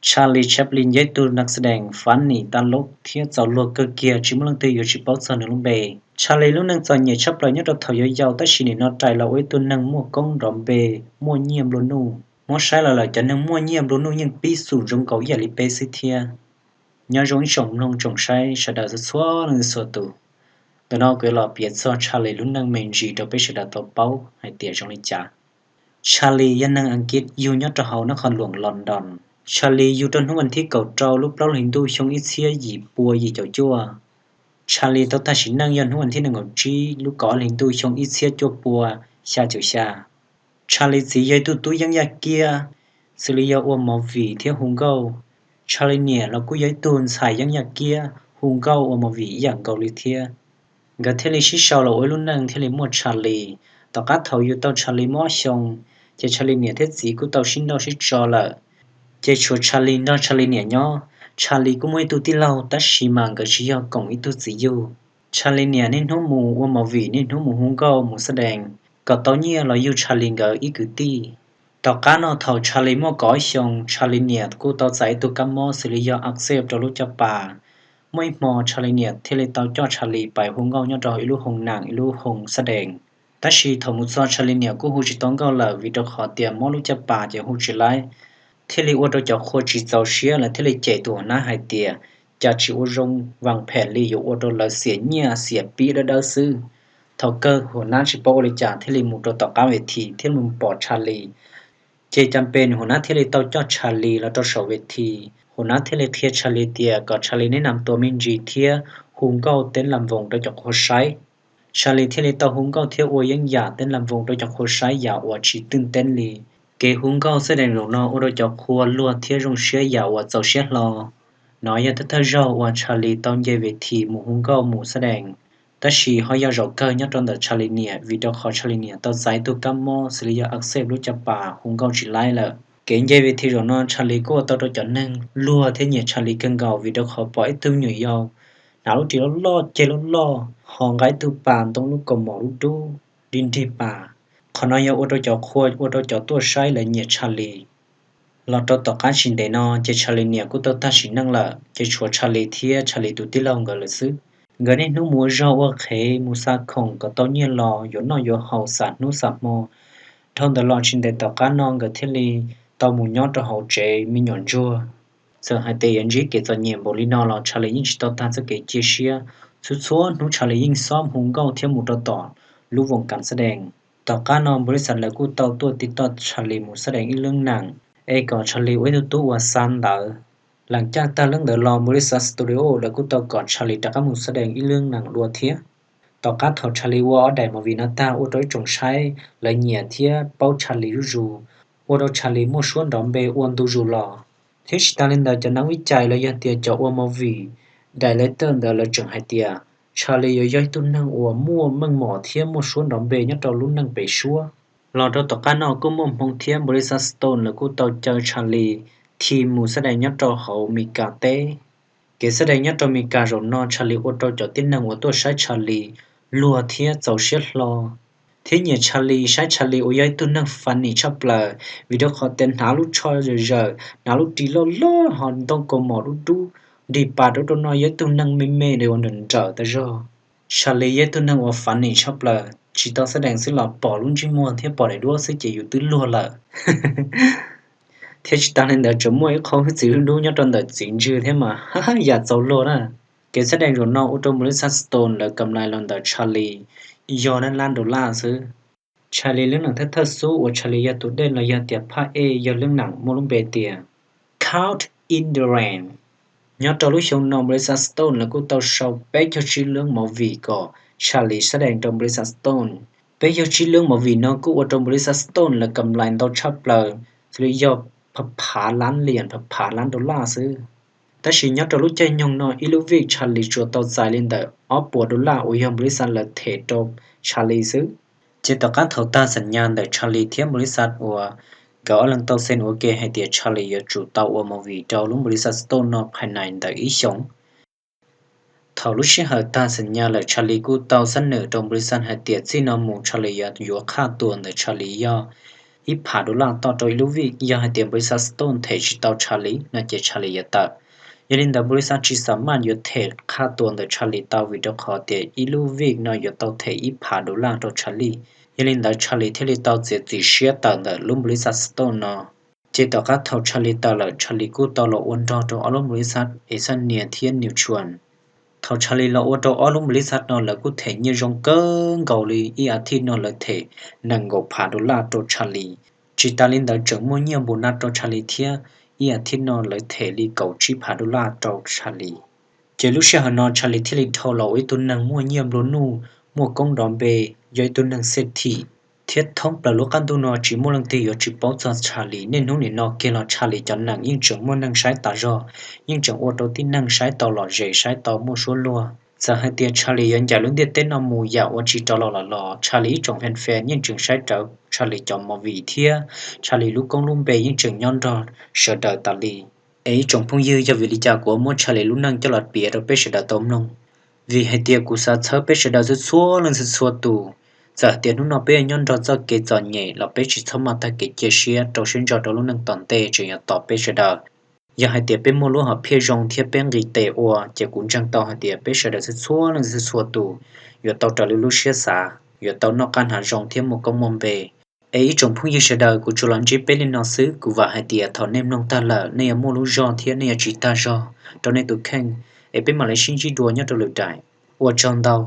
Charlie Chaplin yog ib tug nas dees fav nim tas lub thiab txaus luag kawg kiag, tsis muaj leej twg yuav tsis paub txog nws lub npe. Charlie lub neej txom nyem tshaj plaws nyob rau thaum yau yau, tab sis nim no rais los ua ib tug neeg muaj koob nrov npe, muaj nyiaj nplua nuj. Muab saib los lawm cov neeg muaj nyiaj nplua nuj yeej pib xum zoo nkaus ib yam li peb xwb thiab. Nyob zoo ib tsoom mloog tsoom saib sawv daws txhua leej txhua tus. Ntawm no kuv yuav los piav txog Charlie lub neej me ntsis rau peb sawv daws tau paub hais tias zoo li cas. Charlie yog neeg Askiv yug nyob rau hauv nab qhov luam London. Charlie yug rau hnub vas thib kaum rau lub plaub hlis ntuj xyoo ib txhiab yim pua yim caum cuaj. Charlie tau tag sim neej yog hnub vas thib nees nkaum tsib lub kaum ob hlis ntuj xyoo ib txhiab cuaj pua xya caum xya. Charlie txiv yog ib tug tub yeeb yaj kiab, xws li yog ua movie thiab hu nkauj. Charlie niam los kuj yog ib tug ntxhais yeeb yaj kiab, hu nkauj ua movie ib yam nkaus li thiab. Nkawd thiaj li sib sau los ua ib lub neej thiaj li muaj Charlie. Tom qab thaum yug tau Charlie muaj ob xyoos, ces Charlie niam thiab txiv kuj tau sib nrauj sib tso lawm. Ces tshuav Charlie nrog Charlie niam nyob. Charlie kuj muaj ib tug tij laug tab sis mas nkawd tsis yog koom ib tug txiv yug. Charlie niam niaj hnub mus ua movie, niaj hnub mus hu nkauj mus xab dees kom tau nyiaj los yug Charlie nkawd ib kwv tij. Tom qab no thaum Charlie muaj kaum ob xyoos, Charlie niam kuj tau txais ib tug kab mob xws li yog axeb rau lub caj pas. Muaj ib hmo Charlie niam thiaj li tau coj Charlie pais hu nkauj nyob rau ib lub hoo nam ib lub hoo xab dees. Tab sis thaum mus txog Charlie niam kuj hu tsis tau nkauj lawm vim rau qhov tias mob lub caj pas ces hu tsis laib, thiaj li ua rau cov qhua tsis txaus siab, lawv thiaj li cem tus huas nab hais tias cas tsis ua zoo vas phem li, yuav ua rau lawv xiam nyiaj xiam pib dawb dawb xwb. Thaum kawg huas nab tsis paub ua li cas thiaj li mus rau tom qab ves this thiab mus pom Charlie. Ces cas pes huas nab thiaj li tau coj Charlie los rau saum ves this, huas nab thiaj li qhia Charlie tias kom Charlie neb nam tua me ntsis thiab hu nkauj teb las voos rau cov qhua saib. Charlie thiaj li tau hu nkauj thiab ua yeeb yam teb las voos rau cov qhua saib yam uas tsis twj teeb li. Kev hu nkauj xab dees zaum no ua rau cov qhua luag thiab zoo siab yam uas txaus siab hlo. No yog thawj thawj zaug uas Charlie tau nce ves this mus hu nkauj mus xab dees, tab sis ho yog zaum kawg nyob rau ntawm Charlie niam vim rau qhov Charlie niam tau txais ib tug kab mob xws li yog axeb lub caj pas hu nkauj tsis laib lawm. Kev nce ves this zaum no Charlie kuj ua tau rau cov neeg luag thiab nyiam Charlie kawg nkaus vim rau qhov pom ib tug me nyuam yaus hnav lub ris loj loj ceg loj loj ho nqa ib tug pas ntoo lub kaus mom dub dub nrig nrig pas. Qhov no yog ua rau cov qhua ua rau cov tuaj saib lawv nyiam Charlie. Los rau tom qab tsis ntev no ces Charlie niam kuj tau tag sim neej lawm, ces tshuav Charlie thiab Charlie tus tij laug nkawd lawm xwb. Nkawd niaj hnub mus ua zog ua qhev mus xa khoom kom tau nyiaj los yuav noj yuav haus xam hnub xam hmo. Dhau ntawd los tsis ntev tom qab no nkawd thiaj li tau mus nyob rau hauv tsev me nyuam ntsuag. Txawm hais tias yuav ntsib kev txom nyem npaum li no los Charlie yeej tsis tau tag txoj kev cia siab. Txhua txhua hnub Charlie yeej xob hu nkauj thiab mus rau tom lub voos kam xab dees. Tom qab no npau li xav lawv kuj tau tuaj tiv toj Charlie mus xab dees ib lub nees, es kom Charlie ua ib tug tub uas xa ntawv. Lees caj tag lub ntawd los npau li xav studio lawv kuj tau kom Charlie rov qab mus xab dees ib lub nees dua thiab. Tom qab thaum Charlie ua ob daim movie no tag ua rau ib tsoom saib lawv nyiam thiab paub Charlie zuj zus, ua rau Charlie muaj suab nrov npe ua ntu zus los. Thiab tsis tas li ntawd cov neeg vij cais los yog tias cov ua movie director ntawd lawv tseem hais tias Charlie yuav yog ib tug neeg uas muaj meej mom thiab muaj suab nrov npe nyob rau lub neej pem suab. Los rau tom qab no kuj muaj hmoo thiab npau li xav Stone lawv kuj tau caw Charlie team mus xab dees nyob rau hauv Mis Kas teb. Kev xab dees nyob rau Mis Kas zaum no Charlie ua rau cov tib neeg uas tuaj saib Charlie luag thiab txaus siab hlo, thiab nyiam Charlie, saib Charlie uas yog ib tug neeg funny tshaj plaws, vim rau qhov tias hnav lub tsho zawm zawm, hnav lub ris loj loj ho ntoo kaus mom dub dub, nrig pas rau ub rau no, yog ib tug neeg me me uas nrawm nrawm tas zog. Charlie yog ib tug neeg uas funny tshaj plaws, tsis tau xab dees xwb los pom lub ntsej muag thiab pom daim duab xwb ces yus twb luag lawm. Thiab tsis tas li ntawd tseem muaj ib qho hwj txwv dub dub nyob rau ntawm txiv ntswg thiab mas yam txaus luag na. Kev xab dees zaum no ua rau npau li xav Stone lawv kam lais los ntawm Charlie yog nees lab dollar xwb. Charlie lub nees thawj thawj xub uas Charlie yog tus dej los yog tias phaj ej yog lub nees muaj lub npe tias Caught in the Rain. Nyob rau lub xyoo no npau li xav Stone lawv kuj tau sau peb caug tsib lub movie kom Charlie xab dees rau npau li xav Stone. Peb caug tsib lub movie no kuj ua rau npau li xav Stone lawv kam lais ntau tshaj plaws, xws li yog phav phav lab lias, phav phav lab dollar xwb. Tab sis nyob rau lub caij nyoog no ib lub vij Charlie tsuas tau txais li ntawm ob puas dollar uas yog npau li xav lawv them rau Charlie xwb. Ces tom qab thaum tag xam nyas ntawm Charlie thiab npau li xav uas nkawd ob leeg tau xeem ua ke hais tias Charlie yuav tsum tau ua movie rau lub npau li xav Stone no phais nais ntawm ib xyoos. Thaum lub sij hawm tag xam nyas lawm Charlie kuj tau xab nwm rau npau li xav hais tias txij no mus Charlie yuav yuav qhaj tua ntawm Charlie yog ib phav dollar toj rau ib lub vij. Yog hais tias npau li xav Stone them tsis tau Charlie no ces Charlie yuav tawm. Yog li ntawd npau li xav tsis xam maj yuav them qhaj tua ntawm Charlie tau vim rau qhov tias ib lub vij no yuav tau them ib phav dollar rau Charlie. Yog li ntawd Charlie thiaj li tau txiav txim siab tawm ntawm lub npau li xav Stone no. Ces tom qab thaum Charlie tawm lawm Charlie kuj tau los ua nrog rau ob lub npau li xav Exania thiab Nutrien. Thaum Charlie los ua rau ob lub npau li xav no lawv kuj them nyiaj zoo kawg nkaus li, ib as thiv no lawv them nees nkaum phav dollar rau Charlie. Tsis tas li ntawd tseem muaj nyiaj npau na rau Charlie thiab, ib as thiv no lawv them li kaum tsib phav dollar rau Charlie. Ces lub sij hawm no Charlie thiaj li dhau los ua ib tug neeg muaj nyiaj nplua nuj, muaj koob nrov npe, yog ib tug neeg xej thim, thiab thoob plaws lub qab ntuj no tsis muaj leej twg yuav tsis paub txog Charlie. Niaj hnub nim no kiag los Charlie cov nees yeej tseem muaj neeg saib tas zog, yeej tseem ua rau tib neeg saib tau lom zem saib tau muaj suab luag. Txawm hais tias Charlie yuav ncaim lub ntiaj teb no mus yam ua tsis rov los lawm los Charlie ib tsoom fan fan yeej tseem saib rawv Charlie cov movie thiab Charlie lub koob lub npe yeej tseem nyob nrog sawv daws tas li. Es ib tsoom phooj ywg, yog vim li cas kuv muab Charlie lub neej coj los piav rau peb sawv daws tau mloog? Vim hais tias kuv xav txhawb peb sawv daws txhua txhua leej txhua txhua tus. Txawm hais tias hnub no peb yuav nyob nrog txoj kev txom nyem los peb tsis txhob maj tag kev cia siab, rau siab ntso rau lub neej tom ntej tseem yuav tos peb sawv daws. Yog hais tias peb muaj lub hom phiaj zoo thiab peb nqis tes ua ces kuv ntseeg tau hais tias peb sawv daws txhua txhua leej txhua txhua tus yuav tau raws li lub siab xav, yuav tau noj qab hnav zoo thiab muaj koob muaj npe. Es ib tsoom phooj ywg sawv daws, kuv tsuas los ntsib peb li no xwb. Kuv vam hais tias thaum nej mloog tag lawm nej yuav muaj lub zog thiab nej yuav tsis tag zog rau nej tus kheej. Es peb mam li sib ntsib dua nyob rau lwm daim. Ua tsaug ntau.